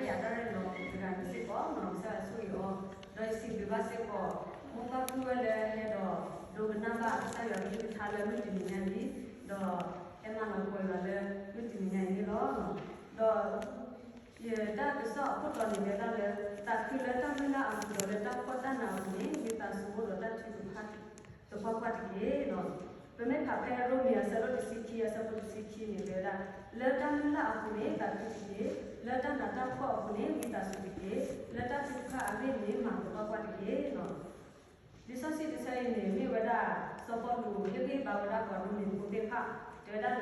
ယၤတၢ်ရဲၣ်လီၤတဂၤန့ၣ်စ့ၢ်ကီး ကစၢ်ယွၤဆိၣ်ဂ့ၤအီၤ, ဒီးယစံးဘျုးဘၣ်စ့ၢ်ကီး မိၢ်ပၢ်ပုၢ်ဝဲၢ်လၢဟဲဒီး ဒိကနၣ်ဘၣ်ကစၢ်ယွၤကလုၢ်ကထါလၢမုၢ်တနံၤညါအံၤ, ဒီးဟဲမၤလၤကပီၤယွၤလၢမုၢ်တနံၤညါအံၤန့ၣ်လီၤ. ဒီး ယတၢ်ကစီၣ်အခိၣ်တီန့ၣ်တဲဒၣ်လၢ သးခုလၢတၢ်မုၢ်လၢ်အပူၤဒီးလၢတၢ်ဖှီၣ်တၢ်နးအပူၤန့ၣ် ဝံသးစူၤအိၣ်ဒီးတၢ်ထုကဖၣ်သပှၢ်ပှၢ်တက့ၢ်. ပမ့ၢ်ဖးဖဲရိမ့ၤအဆၢဒိၣ်တဆံခံအဆၢဖိတဆံခံန့ၣ် တဲဝဲဒၣ် လၢတၢ်မုၢ်လၢ်အပူၤန့ၣ်သးခုတက့ၢ်, လၢတၢ်နးတၢ်ဖှီၣ်အပူၤန့ၣ် ဝံသးစူၤတက့ၢ်, လၢတၢ်ထုကဖၣ်အဂ့ၢ်န့ၣ်မၤသပှၢ်ပှၢ်တက့ၢ်. လံာ်စီဆှံတဆၢအံၤန့ၣ် မ့ၢ်ဝဲဒၣ်စီၤပီလူးဟ့ၣ်ဂံၢ်ဟ့ၣ်ဘါဝဲဒၣ်ပှၤရိမ့ၤဖိသ့ၣ်တဖၣ် တဲဝဲဒၣ်လၢ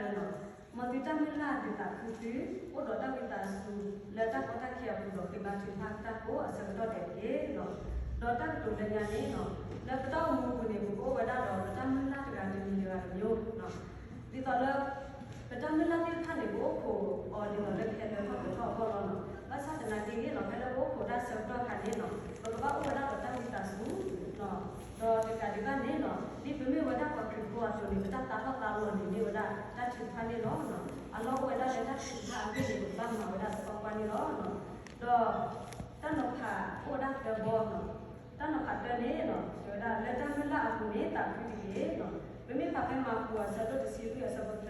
မ်သုတၢ်မုၢ်လၢ်ဒုးသးခုသု, အိၣ်ဒီးတၢ်ဝံသးစူၤလၢတၢ်ကီတၢ်ခဲအပူၤဒီးဃ့ဘါထုကဖၣ်တၢ်ကိးအဆၢကတီၢ်ဒဲးတက့ၢ်. ဒီးတၢ်ကတိၤလၢညါန့ၣ် လၢပတၢ်အိၣ်မူအပူၤန့ၣ် ပကအိၣ်ဝဲဒၣ်ဒီးပတၢ်မုၢ်လၢ်တဂၤတမံၤတဂၤတမံၤ ဒ်သိးလၢ ပတၢ်မုၢ်လၢ်သ့ၣ်တဖၣ်န့ၣ် ပအိၣ်ခိးအီၤဒ်သိးလၢခဲလၢာ်ထီၣ်ပှဲၤထီၣ်အဂီၢ်လီၤ. ဘၣ်ဆၣ်သနာ်က့ဂ့ၤလီၤ ဖဲလၢပအိၣ်ခိးတၢ်ဆၢကတီၢ်အခါန့ၣ် ပကဘၣ်အိၣ်ဝဲဒၣ်ဒီးတၢ်ဝံသးစူၤ ဒီးတကးဒံးဘၣ်န့ၣ် ဒ်ပမ့ၢ်ဝဲဒၣ်ပှၤခရံာ်ဖိအသိးန့ၣ် ပတၢ်သးထီၣ်သးလီၤန့ၣ်မ့ၢ်ဝဲဒၣ်တၢ်ထုကဖၣ်န့ၣ်လီၤ. အလီၢ်အိၣ်ဝဲဒၣ်လၢတၢ်ထုကဖၣ်အဂ့ၢ်န့ၣ် ပကဘၣ်မၤဝဲဒၣ်သပှၢ်ပှၢ်န့ၣ်လီၤ. ဒီးတၢ်နီၤဖးအိၣ်ဝဲဒၣ်သၢဘီ တၢ်နီၤဖးတၢန့ၣ် တဲဝဲဒၣ်လၢတၢ်မုၢ်လၢ်အပူၤန့ၣ် သးခုတက့ၢ်. ပမ့ၢ်ဖးဖဲမၢ်ကူးအဆၢဒိၣ်တဆံလွံၢ်အဆ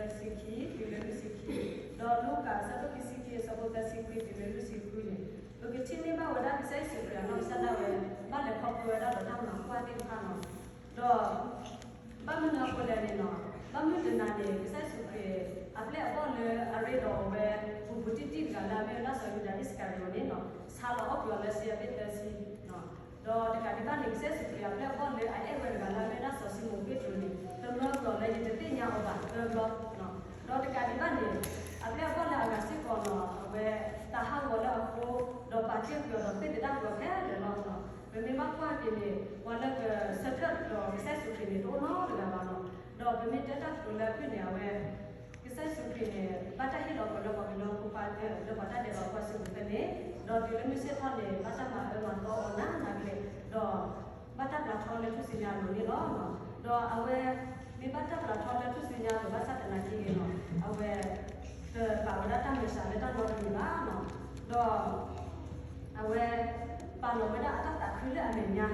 ၢဖိသၢဆံခံတုၤလၢလွံၢ်ဆံခံ, ဒီးလူၤကၣ်အဆၢဒိၣ်ခံဆံခံအဆၢဖိသၢဆံခွံတုၤလၢလွံၢ်ဆံဃုန့ၣ် ပကထံၣ်န့ၢ်ဘၣ်ဝဲဒၣ်ကစၢ်ယ့ၣ်ၡူးခရံာ်အနီၢ်ကစၢ်ဒၣ်ဝဲ ဘၣ်လဲၤခီဖျိဝဲဒၣ်ဒီးတၢ်မၤကွၢ်သ့ၣ်တဖၣ်လီၤ. ဒီး ဘၣ်မနုၤအဃိလဲၣ်န့ၣ်လီၤ, ဘၣ်မနုၤတနၤန့ၣ် ကစၢ်ယ့ၣ်ၡူးခရံာ်အပျဲၢ်အဘီၣ်လၢအရ့ဒီးအဝဲ ပူၤပူၤတံၢ်တံၢ်တဂၤလၢအမ့ၢ်ဝဲဒၣ်စီၤယူဒၤအံၣ်စကၤရံၤယိၤန့ၣ်လီၤ ဆါလီၤအီၣ်ကွံာ်အီၤလၢစ့အဘ့ၣ်သၢဆံ ဒီးတကးဒံးဘၣ်န့ၣ် ကစၢ်ယ့ၣ်ၡူးခရံာ်အပျဲၢ်အဘီၣ်လၢအအဲၣ်ဝဲတဂၤလၢအမ့ၢ်ဝဲဒၣ်စီၤၡံမိၣ်ပ့းတရူးန့ၣ် တမၢကွံာ်အီၤလၢယတသ့ၣ်ညါအီၤဘၣ်သၢဘျီ ဒီးတကးဒံးဘၣ်န့ၣ် အပျဲၢ်အဘီၣ်လၢအဂၤစ့ၢ်ကီးလီၤ အဝဲသးဟးဂီၤလၢအဃိ ဒီးပာ်တ့ၢ်ကွံာ်အီၤဒီးဃ့ၢ်သဒၣ်ကွံာ်အီၤခဲလၢာ်လီၤ. ပမ့ၢ်ဘၣ်ကွၢ်က့ၤန့ၣ် ပှၤလၢကဆၢထၢၣ်ဒီးကစၢ်ယ့ၣ်ၡူးခရံာ်န့ၣ် တအိၣ်နီတဂၤဘၣ်လီၤ. ဒီးပမ့ၢ်တဲတၢ်ကတိၤလၢအဖုၣ်န့ၣ် အဝဲ ကစၢ်ယ့ၣ်ၡူးခရံာ်န့ၣ် ဘၣ်တၢ်ဟ့ၣ်လီၤကွံာ်လၢပှၤကညီဖိခွါ လၢပှၤတၢ်ဒဲးဘးဖိအစုပူၤဖဲန့ၣ်, ဒီးတုၤလၢမုၢ်ဆ့ၣ်ထီၣ်န့ၣ် ဘၣ်တၢ်မၤအၢမၤသီအီၤနးနးကလဲာ်, ဒီးဘၣ်တၢ်ပျးထီလၢထူၣ်စုညါအလိၤန့ၣ်လီၤ. ဒီးအဝဲ မ့ၢ်ဘၣ်တၢ်ပျးထီလၢထူၣ်စုညါအလိၤဘၣ်ဆၣ်သနာ်က့န့ၣ်လီၤ, အဝဲ တပာ်ဝဲဒၣ်တၢ်မဲာ်ဆှးလၢတၢ်နီတမံၤဘၣ်လီၤ. ဒီး အဝဲ ပာ်လီၤဝဲဒၣ်အတၢ်သးခုလၢအမဲာ်ညါ,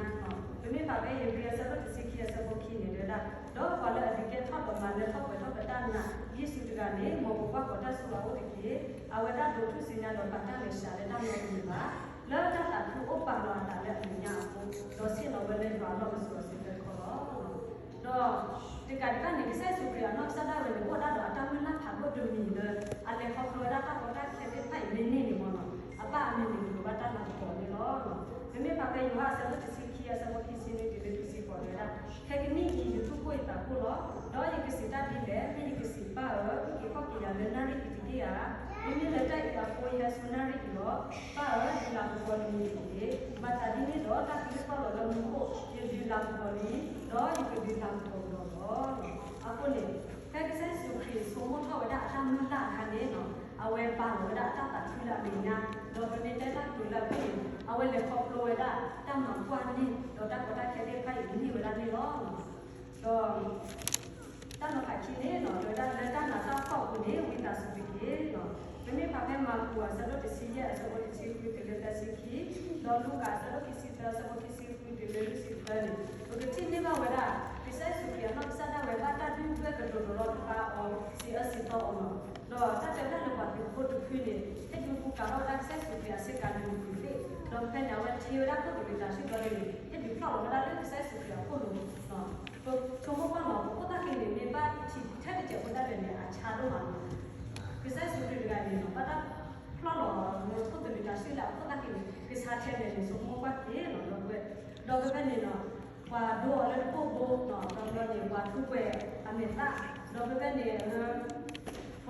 ပမ့ၢ်ဖးဖဲဧ့ၤဘြံၤအဆၢဒိၣ်တဆံခံအဆၢဖိခံန့ၣ် တဲဝဲဒၣ်, ဒီးပှၤလၢအဒုးကဲထီၣ်ဒီးမၤလၢထီၣ်ပှဲၤထီၣ်ပတၢ်နာ်ယ့ၣ်ၡူးတဂၤန့ၣ် မ်ပကွၢ်ဃီၤတၢ်ဆိၣ်ဂ့ၤအအိၣ်တက့ၢ်. အဝဲဒၣ်ဒိးထူၣ်စုညါဒီးပာ်တၢ်မဲာ်ဆှးလၢတၢ်နီတမံၤဘၣ်, လၢတၢ်သးခုအိၣ်ပာ်လီၤအသးလၢအမဲာ်ညါအဃိ, ဒီးဆ့ၣ်နီၤဝဲလၢယွၤအလီၢ်ပစိာ်အစုထွဲတခီလီၤ. ဒီး တကးဒံးဘၣ်န့ၣ် ကစၢ်ယ့ၣ်ၡူးခရံာ်အနီၢ်ကစၢ်ဒၣ်ဝဲန့ၣ် အိၣ်ဝဲဒၣ်ဒီးအတၢ်မုၢ်လၢ်ဖးဒိၣ်တမံၤလၢ အလဲၤခီဖျိဝဲဒၣ်တၢ်ကီတၢ်ခဲသ့ၣ်တဖၣ်အံၤမ့ၢ်န့ၢ်န့ၣ်မ့ၢ်နီၤ, အဘၣ်အမံၤန့ၣ် ကတိၤဘၣ်တၢ်လၤကပီၤန့ၣ်လီၤ. ပမ့ၢ်ဖးဖဲယိၤဟၣ်အဆၢဒိၣ်တဆံခံအဆၢဖိခံဆံနွံတုၤလၢခံဆံဃိးတဲဝဲဒၣ်, ခဲကနံၣ်အံၤ ယသူၣ်ကိၢ်ယသးကိၢ်လီၤ. ဒီးယကစံးတၢ်ဒ်လဲၣ်, မ့ၢ်ယကစံးပၢ်ဧၢ, အုၣ်က့ၤခီၣ်က့ၤယၤလၢနၣ်ရံၣ်အံၤတက့ၢ်ဧါ. မ့မ့ၢ်လၢတၢ်အံၤအဃိ ယဟဲဆူနၣ်ရံၣ်အံၤလီၤ. ပၢ်ဧၢ, ဒုးလၤကပီၤနမံၤတက့ၢ်. ဘၣ်ဆၣ်ဒ်န့ၣ်ဒီး တၢ်ကလုၢ်သီၣ်လီၤလၢမူခိၣ်, ယဒုးလၤကပီၤလံ, ဒီးယကဒုးလၤကပီၤကဒီးလီၤ. အဃိန့ၣ် ဖဲကစၢ်ယ့ၣ်ၡူးခရံာ်ဆိကမိၣ်ထီၣ်ဝဲဒၣ်အတၢ်မုၢ်လၢ်အခါန့ၣ်လီၤ, အဝဲပာ်လီၤဝဲဒၣ်အတၢ်သးခုလၢအမဲာ်ညါ, ဒီးပမ့ၢ်တဲတၢ်ကတိၤလၢအဖုၣ်န့ၣ် အဝဲလဲၤခီဖျိဝဲဒၣ်တၢ်မၤကွၢ်န့ၢ်, ဒီးတၢ်ကီတၢ်ခဲသ့ၣ်တဖၣ်အံၤန့ၢ်ဝဲဒၣ်န့ၣ်လီၤ. ဒီး တၢ်နီၤဖးခံန့ၣ်လီၤ, တဲဝဲဒၣ်လၢတၢ်နးတၢ်ဖှီၣ်အပူၤန့ၣ် ဝံသးစူၤတက့ၢ်လီၤ. ပမ့ၢ်ဖးဖဲမၢ်ကူးအဆၢဒိၣ်တဆံယဲၢ်အဆၢဖိတဆံဃုတုၤလၢသၢဆံခံ, ဒီးလူၤကၣ်အဆၢဒိၣ်ခံဆံသၢအဆၢဖိခံဆံဃုတုၤလၢလွံၢ်ဆံသၢန့ၣ် ပကထံၣ်န့ၢ်ဘၣ်ဝဲဒၣ် ကစၢ်ယ့ၣ်ၡူးခရံာ်အနီၢ်ကစၢ်ဒၣ်ဝဲဘၣ်တၢ်ဒုၣ်ဒွဲၣ်ကတိၤဒိးလီၤတဖၣ်အီၤ စံးအၢစံးသီအီၤလီၤ. ဒီးတၢ်တဲဝဲဒၣ်လၢပှၤသုးဖိတဖုန့ၣ် ဟဲဒုးကူကၤထီၣ်ဝဲဒၣ်ကစၢ်ယ့ၣ်ၡူးခရံာ်အဆ့ကၤလၢမုၢ်ကွံာ်သ့ၣ်, ဒီးဖဲန့ၣ် အဝဲထံၣ်ဝဲဒၣ်ခိၣ်သလုးတၤဆှုၣ်ဘျီန့ၣ် ဟဲဒုးဖျီၣ်လီၤဝဲဒၣ်လၢကစၢ်ယ့ၣ်ၡူးခရံာ်အခိၣ်လိၤ ပဆိကမိၣ်ကွၢ်လီၤ ပခိၣ်သၣ်ဃံန့ၣ် မ့ၢ်ဘၣ်ထံးထဲတစဲးဖိဒၣ်လဲာ်န့ၣ် အဆါဒိၣ်မးလီၤ. ကစၢ်ယ့ၣ်ၡူးခရံာ်တဂၤန့ၣ်လီၤ ဘၣ်တၢ်ဖျီၣ်လီၤလၢခိၣ်သလုးတၤဆှုၣ်လၢအခိၣ်သၣ်ဃံန့ၣ် ကဆါထဲလဲၣ်န့ၣ် ဆိကမိၣ်ကွၢ်က့ၤလီၤ ဒီပုၢ်ဝဲၢ်, ဒီးဖဲဖဲန့ၣ်လီၤ ပှၤဒိအီၤလၢတပိၢ်ဘိလီၤ ဒီးဘျီန့ၣ် ပှၤထူးပှဲၤအမဲာ်သၣ်, ဒီးဖဲဖဲန့ၣ် ပှၤသ့ၣ်တဖၣ်န့ၣ် တီၤလီၤလၢ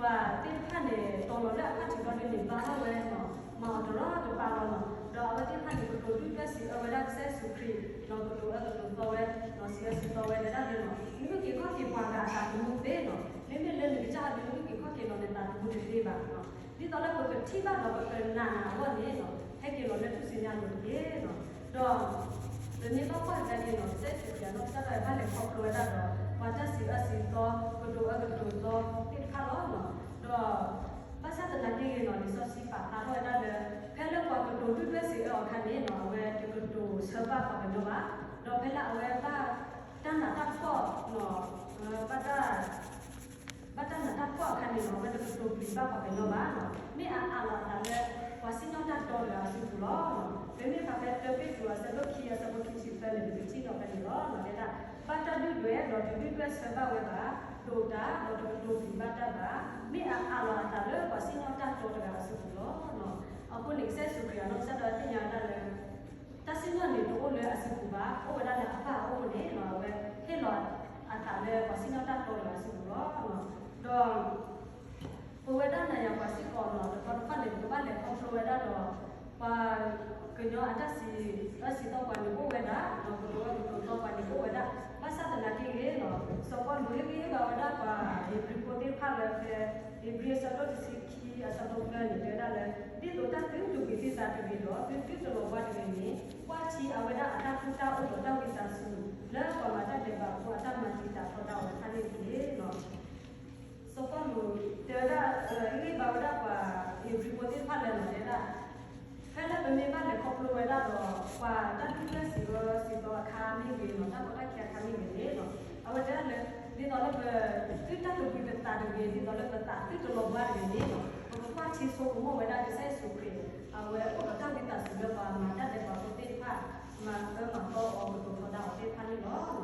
အဖၣ်ထံးဘျီဒုန့ၣ် ဘါထီၣ်ဝဲလီၤ မၤအီၤတရီတပါလီၤလီၤ. ဒီးအဝဲသ့ၣ်တဖၣ်န့ၣ် ကတိၤဒုၣ်ဒွဲၣ်စံးအၢဝဲဒၣ်ကစၢ်ယ့ၣ်ၡူးခရံာ်လီၤ, ကတိၤအၢကတိၤသီဝဲလီၤ, စံးအၢစံးသီဝဲဒၣ်လၢလီၤ နအုၣ်က့ၤခီၣ်က့ၤပှၤဂၤအသးသမူသ့လီၤ. မ့မ့ၢ်လၢနကစၢ်အဒုးနအုၣ်က့ၤခီၣ်က့ၤလီၤနသးသမူတသ့ဘၣ်လီၤ. ဒ်သိးလၢပကထံၣ်ဘၣ်ဒီးပကနာ်အဂီၢ်န့ၣ်လီၤ ဟဲက့ၤလီၤလၢထူၣ်စုညါလိၤတက့ၢ်လီၤ. ဒီး ပမ့ၢ်ဘၣ်ကွၢ်ကဒါက့ၤလီၤ ကစၢ်ယ့ၣ်ၡူးခရံာ်အနီၢ်ကစၢ်ဒၣ်ဝဲဘၣ်လဲၤခီဖျိဝဲဒၣ်ဒီး ပှၤတၢ်စံးအၢစံးသီ ကတိၤအၢကတိၤသီသ့ၣ်တဖၣ်လီၤ. ဒီး ဘၣ်ဆၣ်သနာ်က့ဂ့ၤလီၤ လံာ်စီဆှံပာ်ဖျါထီၣ်ဝဲဒၣ်လၢ ဖဲလၢ အခါန့ၣ်နီၤ အဝဲတကတိၤဆၢဘၣ်ပှၤကညီဘၣ်, ဒီးဖဲလၢအဝဲဘၣ်တၢ်နးတၢ်ဖှီၣ်နီၤ ဘၣ်တၢ် ဘၣ်တၢ်နးတၢ်ဖှီၣ်အခါန့ၣ်နီၤ အဝဲတကတိၤပျံၤဘၣ်ပှၤကညီဘၣ်နီၤ, မ့ၢ်အအးလီၤအသးလၢ ပှၤစံၣ်ညီၣ်တၢ်တီတဂၤအစုပူၤလီၤ. ပမ့ၢ်ဖးဖဲတၢပ့းတရူးအဆၢဒိၣ်ခံအဆၢဖိခံဆံသၢန့ၣ် ပကထံၣ်နီၤဖဲန့ၣ်လီၤ. တဲဒၣ် ဘၣ်တၢ်ဒုၣ်ဒွဲၣ်ဒီးတဒုၣ်ဒွဲၣ်ဆၢဘၣ်ဝဲဘၣ်, ဒိၣ်တၢ်ဒီးတကတိၤပျံၤဘၣ်တၢ်ဘၣ်, မ့ၢ်အအးလီၤအသးလၢပှၤစံၣ်ညီၣ်တၢ်တီတဂၤအစုပူၤလီၤ. အဃိန့ၣ် ကစၢ်ယ့ၣ်ၡူးခရံာ်အနီၢ်ကစၢ်ဒၣ်ဝဲသ့ၣ်ညါဝဲဒၣ်လၢ တၢ်စံၣ်ညီၣ်န့ၣ်တအိၣ်လၢအစုပူၤဘၣ်, အိၣ်ဝဲဒၣ်လၢအပၢ်အအိၣ်န့ၣ်လီၤ. အဝဲဟ့ၣ်လီၤအသးလၢပှၤစံၣ်ညီၣ်တၢ်တီတဂၤအစုပူၤလီၤ. ဒီး ပဝဲဒၣ်နၤယၤပှၤစ့ၢ်ကီးနီၤ တခီတခီန့ၣ် ပကဘၣ်လဲၤခီဖျိဝဲဒၣ်ဒီး ပှၤကညီအတၢ်စံးအၢစံးသီပှၤန့ၣ်အိၣ်ဝဲဒၣ်, ဒီးကတိၤဝဲကတိၤသီပှၤန့ၣ်အိၣ်ဝဲဒၣ်, ဘၣ်ဆၣ်သနာ်က့ဂ့ၤလီၤ. စီၤပီလူးဟ့ၣ်ဂံၢ်ဟ့ၣ်ဘါဝဲဒၣ်ပှၤဧ့ၤဘြံၤဖိသ့ၣ်တဖၣ်လၢဖဲ ဧ့ၤဘြံၤအဆၢဒိၣ်တဆံခံအဆၢဖိသၢန့ၣ် တဲဝဲဒၣ်လၢ ဒ်သိးတၢ်သုတဝံၤသ့ၣ်သးတဂ့ၤဒီး သုသုတလီၤဘှါတဂ့ၤန့ၣ် ကွၢ်ထံအဝဲဒၣ်အတၢ်ဃူတၢ်အိၣ်ဒီးတၢ်ဝံသးစူၤ လၢပှၤမၤတၢ်ဒဲးဘးဖိအတၢ်မၤတံာ်တာ်ထီဒါအီၤတဖၣ်န့ၣ်တက့ၢ်. စီၤပီလူးတဲဝဲဒၣ် ဟ့ၣ်ဂံၢ်ဟ့ၣ်ဘါဝဲဒၣ်ပှၤဧ့ၤဘြံၤဖိသ့ၣ်တဖၣ်လၢနီၤ တဲဒၣ် ဖဲလၢပမ့ၢ်ဘၣ်လဲၤခီဖျိဝဲဒၣ်ဒီး ပှၤတၢ်ဒုၣ်ဒွဲၣ်စံးအၢစံးသီအခါမ့ၢ်ဂ့ၤနီၤ တၢ်ကီတၢ်ခဲအခါမ့ၢ်ဂ့ၤန့ၣ်နီၤ အဝဲတဲဒၣ်လၢ ဒ်သိးလၢပသုတၢ်တဝံၤသးတဂ့ၤ ဒ်သိးလၢပသးသုတလီၤဘှါတဂ့ၤန့ၣ်နီၤ ပကကွၢ်ထံဆိကမိၣ်ဝဲဒၣ်ကစၢ်ယ့ၣ်ၡူးခရံာ် အဝဲအိၣ်ဒီးတၢ်ဝံသးစူၤလၢပှၤမၤတၢ်ဒဲးဘးဖိသ့ၣ်တဖၣ် မၤအၢမၤသီအီၤကတိၤထီဒါအီၤသ့ၣ်တဖၣ်န့ၣ်လီၤ.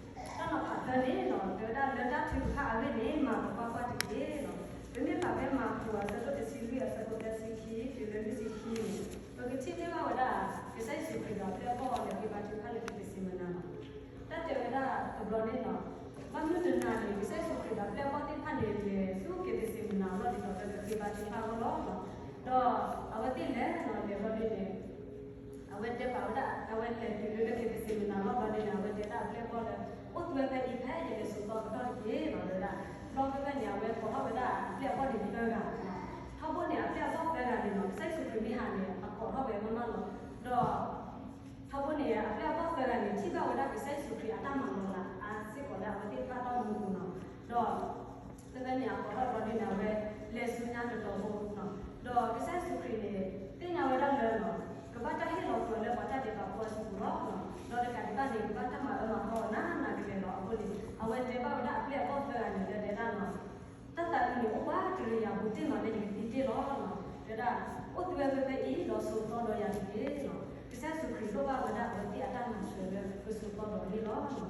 ဒီး တၢ်နီၤဖးသၢန့ၣ်နီၤ တဲဝဲဒၣ်လၢတၢ်ထုကဖၣ်အဂ့ၢ်န့ၣ် မၤသပှၢ်ကွၢ်တက့ၢ်နီၤ. ပမ့ၢ်ဖးဖဲမၢ်ကူးအဆၢဒိၣ်တဆံလွံၢ်အဆၢဖိသၢဆံခံ တုၤလၢလွံၢ်ဆံခံန့ၣ် ပကထံၣ်န့ၢ်ဘၣ်ဝဲဒၣ် ကစၢ်ယ့ၣ်ၡူးခရံာ်ဒီးအပျဲၢ်အဘီၣ်အီၤလဲၤဃ့ဘါထုကဖၣ်လၢ က့ၤသ့းစ့မနၤနီၤ. တၢ်တဲဝဲဒၣ်တဘျီန့ၣ်နီၤ ဘၣ်မုၢ်တနၤန့ၣ် ကစၢ်ယ့ၣ်ၡူးခရံာ်ဒီးအပျဲၢ်အဘီၣ်သ့ၣ်တဖၣ်န့ၣ် လဲၤဆူက့ၤသ့းစ့မနၤအလီၢ်ဒ်သိးလၢကဃ့ဘါထုကဖၣ်အဂီၢ်လီၤ. ဒီးအဝဲသ့ၣ်လဲၤနီၤ လဲၤဘျီဒ်န့ၣ် အဝဲတဲပာ်ဝဲဒၣ် အဝဲလဲၤတုၤလၢက့ၤသ့းစ့မနၤအလီၢ်ဘျီဒ်န့ၣ် အဝဲတဲဒၣ်အပျဲၢ်အဘီၣ်လၢ အိၣ်သုဝဲဖဲအံၤဖဲယလဲၤစိာ်သီကတီၢ်တက့ၢ်နီၤ တဲဝဲဒၣ်. ဘျီဖဲဖဲန့ၣ် အဝဲကိးထီၣ်ဝဲဒၣ်အပျဲၢ်အဘီၣ်န့ၣ်သၢဂၤနီၤ. ထီဘိန့ၣ် အပျဲၢ်အဘီၣ်သၢဂၤန့ၣ်နီၤ ကစၢ်ယ့ၣ်ၡူးခရံာ်မ့ၢ်ဟးန့ၣ် အကိးထီၣ်ဝဲမးမးလီၤ. ဒီး ထီဘိန့ၣ် အပျဲၢ်အဘီၣ်သၢဂၤန့ၣ် ထံၣ်ဘၣ်ဝဲဒၣ်ကစၢ်ယ့ၣ်ၡူးခရံာ်အတၢ်မၤလီၤလးအါစ့ၢ်ကီးလၢအဝဲသ့ၣ်တဖၣ်အတၢ်အိၣ်မူပူၤနီၤ. ဒီး ဖဲဖဲန့ၣ် အကိးထီၣ်ဘျီဒ်န့ၣ် အဝဲလဲၤဆူညါတတီၤဖိနီၤ. ဒီးကစၢ်ယ့ၣ်ၡူးခရံာ်န့ၣ် သ့ၣ်ညါဝဲဒၣ်လၢနီၤ ကဘၣ်တၢ်ဟ့ၣ်လီၤကွံာ်အီၤလၢပှၤတၢ်ဒဲးဘးဖိအစုပူၤလီၤ. ဒီးတကးဒံးဘၣ်န့ၣ် ကဘၣ်တၢ်မၤအၢမၤသီအီၤနးနးကလဲာ်လီၤ. အဃိန့ၣ် အဝဲတဲဘၣ်ဝဲဒၣ်အပျဲၢ်အဘီၣ်သၢဂၤန့ၣ် လၢတဲဒၣ်နီၤ တၢ်သးအုးန့ၣ် အိၣ်ပှၤတရံးယၤဘူးတ့ၢ်မးလၢယကသံတ့ၢ်လီၤ. တဲဒၣ် အိၣ်သုဝဲဖဲဖဲအံၤ ဒီးစိာ်သီဒီးယၤတက့ၢ်နီၤ. ကစၢ်ယ့ၣ်ၡူးခရံာ်လိၣ်ဘၣ်ဝဲဒၣ်အဝဲသ့ၣ်အတၢ်မၤစၢၤလၢ ကစိာ်သီဒီးန့ၣ်လီၤ.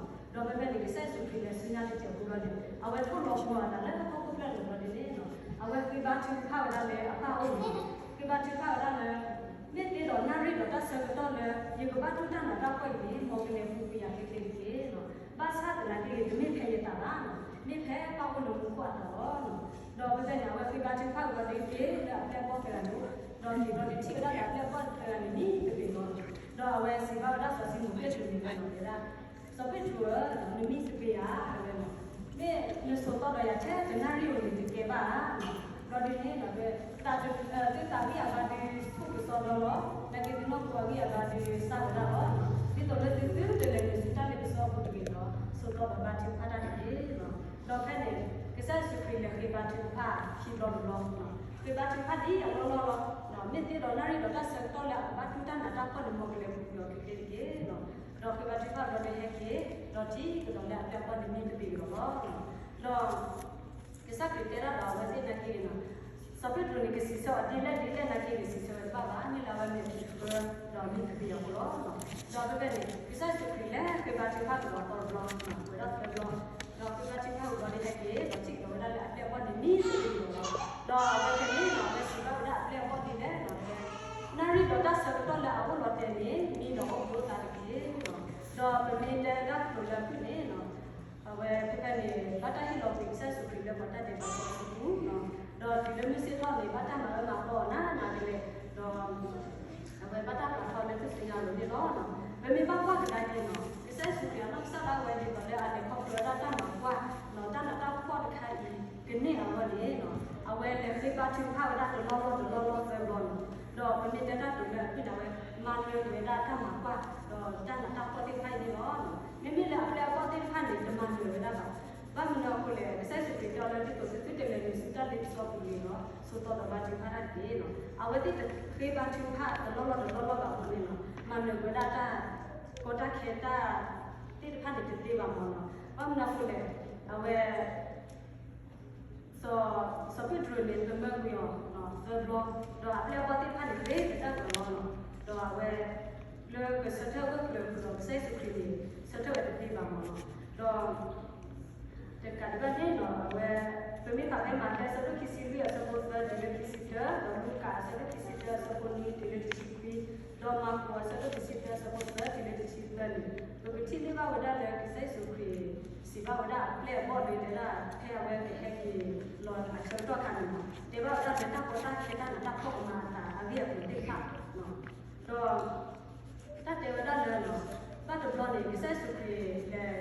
ဒီးဖဲဖဲန့ၣ် ကစၢ်ယ့ၣ်ၡူးခရံာ်လဲၤဆူညါတစဲးဖိဘျီန့ၣ် အဝဲထိၣ်လီၤပှီၢ်အသးလၢဟီၣ်ခိၣ်ဖျၢၣ်န့ၣ်ဘျီဒ်န့ၣ်နီၤ အဝဲဃ့ဘါထုကဖၣ်ဝဲဒၣ်လၢအပၢ်အအိၣ်န့ၣ် ဃ့ဘါထုကဖၣ်ဝဲဒၣ်လၢ မ့ၢ်သ့ဒီးနၣ်ရံၣ်ဒီးတၢ်ဆၢကတီၢ်လၢ ယကဘၣ်တူၢ်တၢ်နးတၢ်ဖှီၣ်အံၤန့ၣ် မ်ကလဲၤပူၤကွံာ်ယၤချ့ချ့တက့ၢ်နီၤ. ဘၣ်ဆၣ်သနာ်က့ဂ့ၤ တမ့ၢ်ဖဲယသးဘၣ်နီၤ မ့ၢ်ဖဲပၢ်အိၣ်လၢမူခိၣ်အသးလီၤ. ဒီးဖဲဖဲန့ၣ် အဝဲဃ့ဘါထုကဖၣ်ဝံၤဒီးက့ၤလၢအပျဲၢ်အဘီၣ်သၢဂၤန့ၣ် ဒီးက့ၤဒီးကထံၣ်ဝဲဒၣ်လၢအပျဲၢ်အဘီၣ်သၢဂၤန့ၣ် မံတဘ့ၣ်လီၤ. ဒီးအဝဲစံးဘၣ်ဝဲဒၣ်စီၤၡံမိၣ်ပ့းတရူးန့ၣ်လီၤ တဲဒၣ် စီၤပ့းတရူးဧၢ, နမံတဘ့ၣ်ဧါ တဲဝဲန့ၣ်, မ့ၢ်နစိာ်သီဒီးယၤထဲတနၣ်ရံၣ်ဧိၤန့ၣ် တကဲဘၣ်ဧါ. ဘျီဒ်န့ၣ်ဒီး သုသးဝံၣ်အဂၤဒီး ဆူၣ်ကစီဒီလီၤ, နာ်က့သုနီၢ်ခိအဂံၢ်အဘါဒီး စၢ်ဝဲဒၣ်လီၤ. ဒ်သိးလၢသုသုတလဲၤနုာ်ဆူတၢ်လ့ပစီအပူၤတဂ့ၤဒီး စိာ်သီဒီးဘါထုကဖၣ်တၢ်တက့ၢ်. ဒီးဖဲန့ၣ် ကစၢ်ယ့ၣ်ၡူးခရံာ်လဲၤဃ့ဘါထုကဖၣ်ခံဘျီတဘျီ, ဃ့ဘါထုကဖၣ်ဒ်အလီၢ်လီၢ်လီၤ. မ့ၢ်သ့ဒီးနၣ်ရံၣ်ဒီးတၢ်ဆၢကတီၢ်လၢအကဘၣ်တူၢ်တၢ်နးတၢ်ဖှီၣ်န့ၣ် မ်ကလဲၤပူၤကွံာ်အီၤချ့ချ့တက့ၢ်. ဒီးဃ့ဘါထုကဖၣ်ဘျီဒီးဟဲက့ၤ, ဒီးထံၣ်ကဒီးလၢအပျဲၢ်အဘီၣ်န့ၣ်မံတဘ့ၣ်လီၤလီၤ. ဒီး ကစၢ်ခရံာ်တဲဒၣ်ဒီးအဝဲသ့ၣ်နာ်က့န့ၣ်, စီၤပ့းတရူးန့ၣ် ကစံးဆၢအီၤဒ်လဲၣ်ဒ်လဲၣ်နာ်က့န့ၣ် စံးဆၢဝဲတဘၣ်ဘၣ်, မ့ၢ်လၢအဝဲမ့ၢ်အဖံးတဖၢ ဒီးမံတဘ့ၣ်အဃိလီၤ. ဒီးဖဲဖဲန့ၣ် ကစၢ်ယ့ၣ်ၡူးခရံာ်လဲၤဃ့ဘါထုကဖၣ်ကဒီးသီတဘျီ, ပှဲၤဒၣ်သၢဘျီ, ဒီးဃ့ဘါထုကဖၣ်ဝံၤဘျီဒီးဟဲက့ၤ ဒီးထံၣ်ကဒီးဝဲဒၣ်လၢအပျဲၢ်အဘီၣ်န့ၣ်မံတဘ့ၣ်လီၤလီၤ. ဒီးအဝဲဖဲန့ၣ်ဒီး အဝဲစံးဘၣ်ဝဲဒၣ်အပျဲၢ်အဘီၣ်ဒ်လဲၣ်ဒီး နၣ်ရံၣ်ဒီးတၢ်ဆၢကတီၢ်လၢအအိၣ်လီၤတဲာ်န့ၣ် မံဒီးအိၣ်ဘူးသးတက့ၢ်. ဒီးပမ့ၢ်တဲဒၣ်ကတိၤလၢအဖုၣ်န့ၣ်, အဝဲဖဲဖဲန့ၣ် ဘၣ်တၢ်ဟ့ၣ်လီၤကွံာ်ကစၢ်ယ့ၣ်ၡူးခရံာ်လၢပှၤတၢ်ဒဲးဘးဖိအစုပူၤ, ဒီးတုၤလၢမုၢ်ဆ့ၣ်ထီၣ်န့ၣ် ဘၣ်တၢ်မၤအၢမၤသီအီၤနးနးကလဲာ်, ဒီး အဝဲဘၣ်တၢ်ပာ်ထီၣ်လၢထူၣ်စုညါအလိၤန့ၣ်လီၤ. ပမ့ၢ်ဘၣ်ကွၢ်ကဒါက့ၤနီၤ, ကစၢ်ယ့ၣ်ၡူးခရံာ်အနီၢ်ကစၢ်ဒၣ်ဝဲဒ်သိးလၢအလဲၤခီဖျိဝဲဒၣ်တၢ်မၤကွၢ်, တၢ်နးတၢ်ဖှီၣ်တခါအံၤ ကန့ၢ်အဂီၢ်န့ၣ်, အဝဲလဲၤဃ့ဘါထုကဖၣ်ဝဲဒၣ်တလီၢ်လီၢ်တလီၢ်လီၢ်သၢဘျီန့ၣ်, ဒီးပမ့ၢ်တဲတၢ်ကတိၤလၢအဖုၣ်န့ၣ် အဝဲမၤနၢၤဝဲဒၣ်တၢ်မၤကွၢ်, ဒီးတၢ်နးတၢ်ဖှီၣ်သ့ၣ်တဖၣ်အံၤန့ၣ်လီၤ. မ့မ့ၢ်လၢအပျဲၢ်အဘီၣ်သ့ၣ်တဖၣ်န့ၣ် တမၤနၢၤဝဲဒၣ်ဘၣ်. ဘၣ်မနုၤအဃိလဲၣ်, ကစၢ်ယ့ၣ်ၡူးခရံာ်တဲအီၤလၢဒ်သိးသုသုတလဲၤနုာ်ဆူတၢ်လ့ပစီအပူၤတဂ့ၤဒီး စိာ်သီဒီးဘါထုကဖၣ်တၢ်တက့ၢ်. အဝဲသ့ၣ်တဃ့ဘါထုကဖၣ်တလီၢ်လီၢ်တလီၢ်လီၢ်ဘၣ်အဃိန့ၣ်လီၤ. မၤနၢၤဝဲဒၣ်တၢ်ကီတၢ်ခဲတၢ်သ့ၣ်တဖၣ်န့ၣ်တသ့ဘၣ်မးလီၤ. ဘၣ်မနုၤအဃိလဲၣ်, အဝဲ စီၤပ့းတရူးန့ၣ် သမၢကွံာ်အီၤသၢဘျီ, ဒီးအပျဲၢ်အဘီၣ်သ့ၣ်တဖၣ်န့ၣ် ဃ့ကတၢၢ်ကလီလီၤ. ဒီးအဝဲ လၢကဆၢထၢၣ်ဂၢၢ်ကျၢၤအပူၤဒီး ကစၢ်ယ့ၣ်ၡူးခရံာ်န့ၣ် ဆၢထၢၣ်ဝဲတသ့ဘၣ်မးလီၤ. ဒီး တကးဒံးဘၣ်န့ၣ်လီၤ, အဝဲ ပမ့ၢ်ဖးဖဲမးသဲအဆၢဒိၣ်ခံဆံလွံၢ်အဆၢဖိသၢတုၤလၢခံဆံတၢ, ဒီးလူၤကၣ်အဆၢဒိၣ်ခံဆံတၢအဆၢဖိနွံတုၤလၢတဆံခွံ, ဒီးမၢကူးအဆၢဒိၣ်တဆံတၢအဆၢဖိသၢတုၤလၢတဆံသၢန့ၣ်, ပကထံၣ်န့ၢ်ဘၣ်ဝဲဒၣ်လၢကစၢ်ယ့ၣ်ၡူးခရံာ် စံးဘၣ်ဝဲဒၣ်အပျဲၢ်အဘီၣ်လၢတဲဒၣ် ဖဲအဝဲကဟဲက့ၤလီၤအဆၢကတီၢ်အခါန့ၣ်လီၤ, တဲဘၣ်ဝဲဒၣ်လၢတၢ်ကီတၢ်ခဲတၢ်နးတၢ်ဖှီၣ်ကမၤအသးအဂ့ၢ်အကျိၤသ့ၣ်တဖၣ်, ဒီး တၢ်တဲဝဲဒၣ်လၢ ဘၣ်တဘျီန့ၣ် ကစၢ်ယ့ၣ်ၡူးခရံာ် လဲ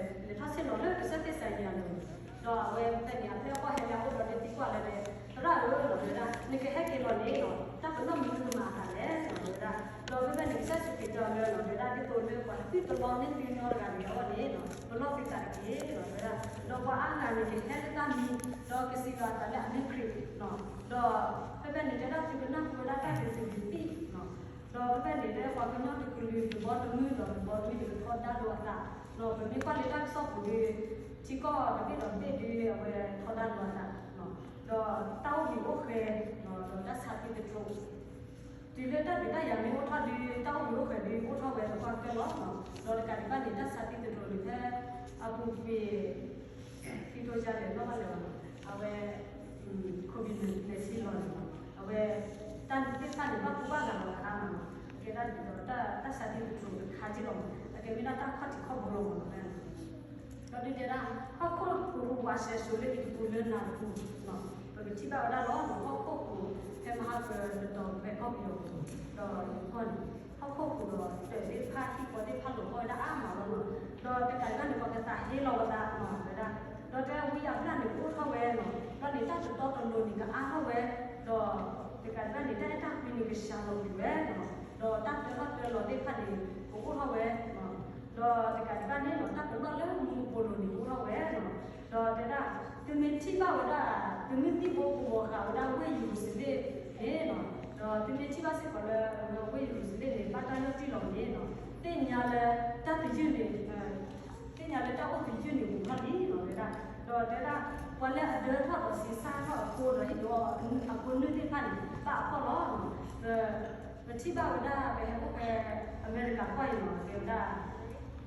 ၤထီၣ်ဆ့ၣ်နီၤလၢကစၢၢ်သ့းစၤလနံယၤန့ၣ်, ဒီးအဝဲဖဲန့ၣ် အပျဲၢ်အဘီၣ်ဟဲလၢအအိၣ်ဒီးတဲသံကွၢ်လၢ သရၣ်ဧၢ, တဲဝဲဒၣ် နကဟဲက့ၤလီၤန့ၣ်လီၤ, တၢ်ပနီၣ်မနုၤကမၤအသးလဲၣ်, တဲဝဲဒၣ်. ဒီးဖဲဖဲန့ၣ် ကစၢ်ယ့ၣ်ၡူးခရံာ်တဲအီၤလၢ တဲဝဲဒၣ် ဒ်သိးလၢပှၤသုတလီန့ၢ်သုညီတဂၤန့ၣ်အဂီၢ်န့ၣ် ပလီၢ်သုသးတက့ၢ်, တဲဝဲဒၣ်. ဒီးပှၤအါဂၤန့ၣ်ကဟဲလၢတၢ်မံ, ဒီးကစံးလီၤအသးလၢအမ့ၢ်ခရံာ်, ဒီးဖဲဖဲန့ၣ် တဲဒၣ်သုကနၢ်ဟူဝဲဒၣ်တၢ်ဒုးသုးဒုးသံၣ် ဒီးဖဲဖဲန့ၣ် တဲပှၤကညီတကလုာ်တဘီတမုၢ်ဒီးတဘီတမုၢ်န့ၣ် ကထီဒါလိာ်အသး, ဒီးပမ့ၢ်ကွၢ်လၢတၢ်ကစီၣ်ပူၤဒီး ထံကီၢ်တဘ့ၣ်ဒီးတဘ့ၣ်ဒီး အဝဲထီဒါလိာ်အသး, ဒီးတၢ်အိၣ်ဘှံးအိၣ်ဃဲ, ဒီးတၢ်ဆါသံသတြိာ်, တုၤလၢတၢ်ဒုးတၢ်ယၤမ့ၢ်အိၣ်ထီၣ်ဒီး တၢ်အိၣ်ဘှံးအိၣ်ဃဲဒီး အိၣ်ထီၣ်ဝဲသပှၢ်ကတၢၢ်လီၤ. ဒီးတကးဒံးဘၣ်န့ၣ် တၢ်ဆါသံသတြိာ်န့ၣ် ဖဲအပူၤကွံာ် ခံကထိယါလဲၣ် လီၢ်ဘၣ်လဲၣ်ဘၣ်နီၤ, အဝဲ COVID nineteen လီၤန့ၣ်လီၤ. အဝဲ တၢ်သ့ၣ်တဖၣ်န့ၣ် ဘၣ်ကူဘၣ်ဂာ်လီၤအါမးလီၤ. အကဲဒၣ်ဒ်သိး တၢ်ဆါသံသတြိာ်တခါက့လီၤ. အကဲဝဲဒၣ်တၢ်ခီၣ်ထံးခီၣ်ဘိလီၤမးလီၤ. ဒီးဒုးတဲဒၣ် ဟီၣ်ခိၣ်ကဝးဆဲးစိၤလၢအံၤတပူၤလၢနၤတပူၤ, ပကထံၣ်ဘၣ်ဝဲဒၣ်လီၤ. ဟီၣ်ခိၣ်ကဝး ဖဲမဟါကတတီၤဖဲကီၢ်ပယီၤပူၤ, ဒီးယကီၢ်န့ၣ် ဟီၣ်ခိၣ်ကဝးဒီး တၢ်သ့ၣ်တဖၣ်ဟံၣ်ဃီသ့ၣ်တဖၣ်လီၤဘၣ်ဝဲဒၣ်အါမးလီၤ. ဒီးတကးဒံးဘၣ်န့ၣ် ပှၤကသးဟ့လီၤဝဲသးမးဝဲဒၣ်. ဒီးတဲဝံအဘျၣ်န့ၣ် ကအိၣ်ထီၣ်ဝဲလီၤ. ဒီးန့ၣ်တၢ်တတီတလိၤန့ၣ် ကအါထီၣ်ဝဲ, ဒီးတကးဒံးဘၣ်န့ၣ် တၢ်အဲၣ်တၢ်ကွံန့ၣ် ကစှၤလီၤကွံာ်ဝဲလီၤ. ဒီးတၢ်တၢထီၣ်တၢလီၤသ့ၣ်တဖၣ်န့ၣ် ကအိၣ်ထီၣ်ဝဲ ဒီးတကးဒံးဘၣ်န့ၣ်လီၤ တၢ်ပနီၣ်လၢမူကပိာ်လိၤန့ၣ် ကအိၣ်ထီၣ်ဝဲလီၤ. ဒီးတဲဒၣ် သုမ့ၢ်ထံၣ်ဘၣ်ဝဲဒၣ် သုမ့ၢ်သံၣ်ဘိကဝီၤဃာ်ဝဲဒၣ်ဝ့ၢ်ယရူၤၡလ့ၣ်န့ၣ်လီၤ. ဒီးသုမ့ၢ်ထံၣ်ဘၣ်စ့ၢ်ကီးလၢ ဝ့ၢ်ယရူၤၡလ့ၣ်န့ၣ် ဘၣ်တၢ်လီၤတံၢ်လီၤန့ၣ်လီၤ. သ့ၣ်ညါလၢတၢ်သယုၢ်န့ၣ် သ့ၣ်ညါလၢတၢ်အိၣ်သယုၢ်န့ၣ် အိၣ်ထီၣ်လံလီၤ တဲဒၣ်. ဒီးတဲဒၣ် ပှၤလၢအဒၢထီၣ်ဒီးဆံးစၢ်ထီၣ်အဖိဒီးဟ့ၣ်ဒုးအီၤအဖိနုၢ်သ့ၣ်တဖၣ်န့ၣ် ဘၣ်အဖှီၣ်လီၤ. ပထံၣ်ဘၣ်ဝဲဒၣ် ပဟဲအိၣ်ဖဲအမဲရကၤကီၢ်အံၤလီၤ တဲဝဲဒၣ် ပတ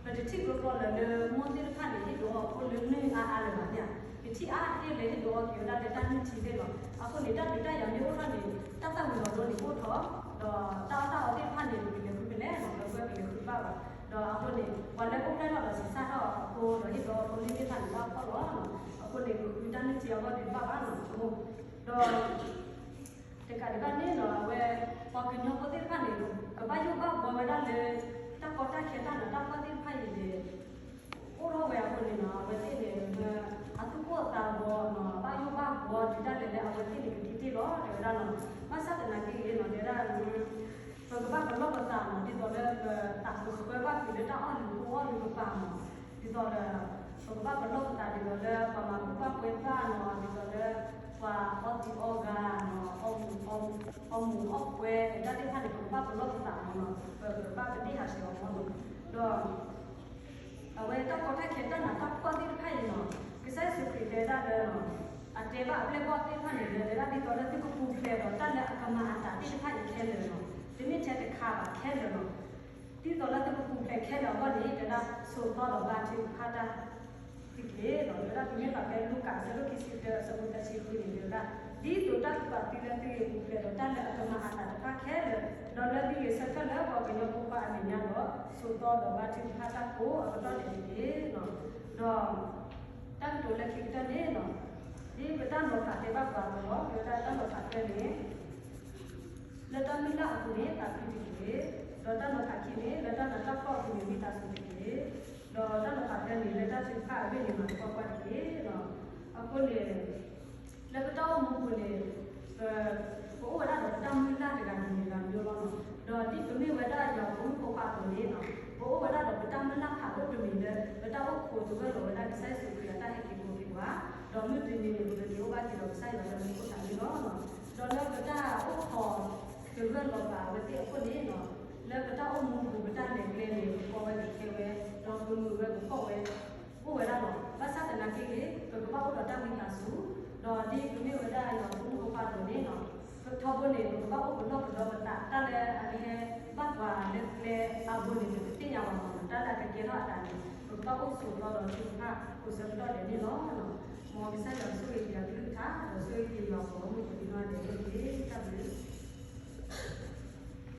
ထံၣ်ကျိကျိလၢ လၢမိၢ်သ့ၣ်တဖၣ်န့ၣ် ဟ့ၣ်ဒုးအီၤအဖိလၢနုၢ်အါအါလၢၤဘၣ်န့ၣ်, ပထံၣ်အါတက့ၢ်လၢဟ့ၣ်ဒုးအီၤက့ၤဝဲဒၣ်လၢတၢ်နုၢ်ထံသ့ၣ်လီၤ. အဃိန့ၣ် တၢ်ဒုးတၢ်ယၤမ့ၢ်အိၣ်ထီၣ်န့ၣ် တၢ်သၣ်ဝံၤလီၤဒိန့ၣ်အိၣ်ထီၣ်, ဒီးတၢ်အီၣ်တၢ်အီသ့ၣ်တဖၣ်န့ၣ် ပကလဲၤဃုဖဲလဲၣ်လီၤ, ပဝဲပလဲၤဃုဘၣ်ဘၣ်. ဒီးအဃိန့ၣ် ပှၤလၢအိၣ်ဖျဲၣ်ထီၣ်ဒီးဆံးစၢ်ထီၣ်အဖိဒီးဟ့ၣ်ဒုးအီၤအဖိနုၢ်သ့ၣ်တဖၣ်န့ၣ် ဘၣ်ဖှီၣ်လီၤ. အဃိန့ၣ် ပဃုတၢ်နုၢ်ထံအဂီၢ်ဒုးဘၣ်ဘၣ်လီၤ. ဒီး တကးဒံးဘၣ်န့ၣ်လီၤ အဝဲ ပှၤကညီဖိသ့ၣ်တဖၣ်န့ၣ် ကဘၣ်ယိၣ်ဘၣ်ဘှီဝဲဒၣ်လၢ တၢ်ကီတၢ်ခဲတၢ်နးတၢ်ဖှီၣ်သ့ၣ်တဖၣ်အံၤန့ၣ် အိၣ်ထီၣ်ဝဲအဃိန့ၣ်လီၤ အဝဲသ့ၣ်န့ၣ် အသူၣ်ကိၢ်သးဂီၤလီၤ ဘၣ်ယိၣ်ဘၣ်ဘှီတုၤဒၣ်လဲာ်လၢအဝဲသ့ၣ်န့ၣ်ကက့ၤတ့ၢ်လီၤ တဲဝဲဒၣ်လီၤ. ဘၣ်ဆၣ်သနာ်က့ဂ့ၤလီၤ တဲဝဲဒၣ် ပကဘၣ်ပလီၢ်ပသးမး ဒ်သိးလၢပသးပဃၢဘၣ်ကွံာ်လၢတၢ်အီၣ်လုာ်ပအီၣ်လုာ်ပပာ်မး ဒ်သိးလၢ ပကဘၣ်ပလီၢ်ပသးဒ်သိးလၢပှၤမၤဘူၣ်ဘၣ်ပွဲဘၣ်နီၤ ဒ်သိးလၢ ပှၤအီသံးအီဂၤနီၤ အီမူးအီခွဲ ဒၣ်သ့ၣ်တဖၣ်န့ၣ် ပကဘၣ်ပလီၢ်ပသးမးနီၤ ပကဘၣ်ပဒ့ၣ်ဟးဆှဲးအီၤမးနီၤ ဒီး အဝဲတၢ်ကီတၢ်ခဲတၢ်နးတၢ်ဖှီၣ်သ့ၣ်တဖၣ်အံၤနီၤ ကစၢ်ယ့ၣ်ၡူးခရံာ်တဲဒၣ်လၢ အတဲဘၣ်အပျဲၢ်အဘီၣ်သ့ၣ်တဖၣ်န့ၣ် တဲဒၣ်ဒ်သိးလၢသုကပူၤဖျဲးဒီးတၢ်လၢအကမၤအသးသ့ၣ်တဖၣ်အံၤခဲလၢာ်နီၤ တမ့ၢ်ထဲတခါဘၣ်ခဲလၢာ်နီၤ ဒ်သိးလၢသုကပူၤဖျဲးခဲလၢာ်အဂီၢ်န့ၣ် တဲဒၣ်ဆိးသီဒီးဘါထုကဖၣ်တၢ်သုတက့ၢ်နီၤ တဲဝဲဒၣ်ပမ့ၢ်ဘၣ်ဖဲလူၤကၣ်အဆၢဒိၣ်ခံဆံတၢအဆၢဖိသၢဆံဃုန့ၣ် တဲဝဲဒၣ် ဒ်သိးတၢ်ကူၣ်ဘၣ်သုလၢသုဂ့ၤပူၤဖျဲးဒီးတၢ်လၢအကမၤအသးတဖၣ်ခဲလၢာ် ဒီးလၢသုဂဲၤဆၢထၢၣ်လၢပှၤကညီဖိခွါအမဲာ်ညါဒီး ဆိးသီဒီးဘါထုကဖၣ်တၢ်ကိးအကတီၢ်န့ၣ်တက့ၢ်နီၤ ဒီး တၢ်ကတိၤလၢခံကတၢၢ်န့ၣ်နီၤ ဒ်ပတၢ်နီၤဖးတဲဘၣ်ပှၤအသိးလီၤ တဲဝဲဒၣ်တၢ်နီၤဖးတၢ်န့ၣ် လၢတၢ်မုၢ်လၢ်အပူၤန့ၣ် သးခုတက့ၢ်. ဒီးတၢ်နီၤဖးခံန့ၣ် လၢတၢ်နးတၢ်ဖှီၣ်အပူၤန့ၣ် ဝံသးစူၤတက့ၢ်. ဒီးတၢ်နီၤဖးသၢန့ၣ် လၢတၢ်ထုကဖၣ်အဂ့ၢ်န့ၣ် မၤသပှၢ်ပှၢ်တက့ၢ်. အဃိန့ၣ် လၢပတၢ်အိၣ်မူပူၤန့ၣ် ပ ပအိၣ်ဝဲဒၣ်ဒီးပတၢ်မုၢ်လၢ်တဂၤတမံၤတဂၤမံၤလီၤ. ဒီးဒ်ပမ့ၢ်ဝဲဒၣ်ယွၤဖိမုၣ်ဖိခွါအသိးန့ၣ် ပအိၣ်ဝဲဒၣ်ဒီးပတၢ်မုၢ်လၢ်ဖးဒိၣ်တမံၤလၢ ပတၢ်အိၣ်ခိးသဂၢၢ်လီၤဝဲဒၣ်ကစၢ်ယ့ၣ်ၡူးခရံာ်အတၢ်ဟဲက့ၤပူၤက့ၤပှၤ, ဒီးမုၢ်တနံၤန့ၣ် ပကက့ၤအိၣ်ဘၣ်က့ၤဒီးကစၢ်ယွၤလၢမူခိၣ်သးမုၢ်လီၤ. ဒီးလၢပတၢ်အိၣ်ခိး ဒီးကမုာ်ဝဲကဖီၣ်ဝဲ အိၣ်ဝဲဒၣ်လီၤ. ဘၣ်ဆၣ်သနာ်က့န့ၣ် ပကဘၣ်အိၣ်ဒီးတၢ်ဝံသးစူၤ, ဒီးဒ်ပမ့ၢ်ဝဲဒၣ်ယွၤဖိမုၣ်ဖိခွါအသိးန့ၣ်လီၤ, ထီဘိန့ၣ် ပကဘၣ်အိၣ်ပလီၢ်ပဒီပသး, တၢ်လၢအကဟဲဘၣ်ပှၤလၢကျဲအါဘိန့ၣ် ပတသ့ၣ်ညါဘၣ်မး, တၢ်လၢအကကဲထီၣ်အသးန့ၣ် ပကဘၣ်အိၣ်ဆိးသီဒီးထုကဖၣ်ကိးဆၢကတီၢ်ဒဲးန့ၣ်လီၤ. မ်ကစၢ်ယွၤဆိၣ်ဂ့ၤက့ၤအကလုၢ်ကထါ ဒီးဆိၣ်ဂ့ၤက့ၤယွၤအဖိမုၣ်ဖိဒ်နီၢ်ဒဲးန့ၣ်တက့ၢ်. တၢ်ဘျုး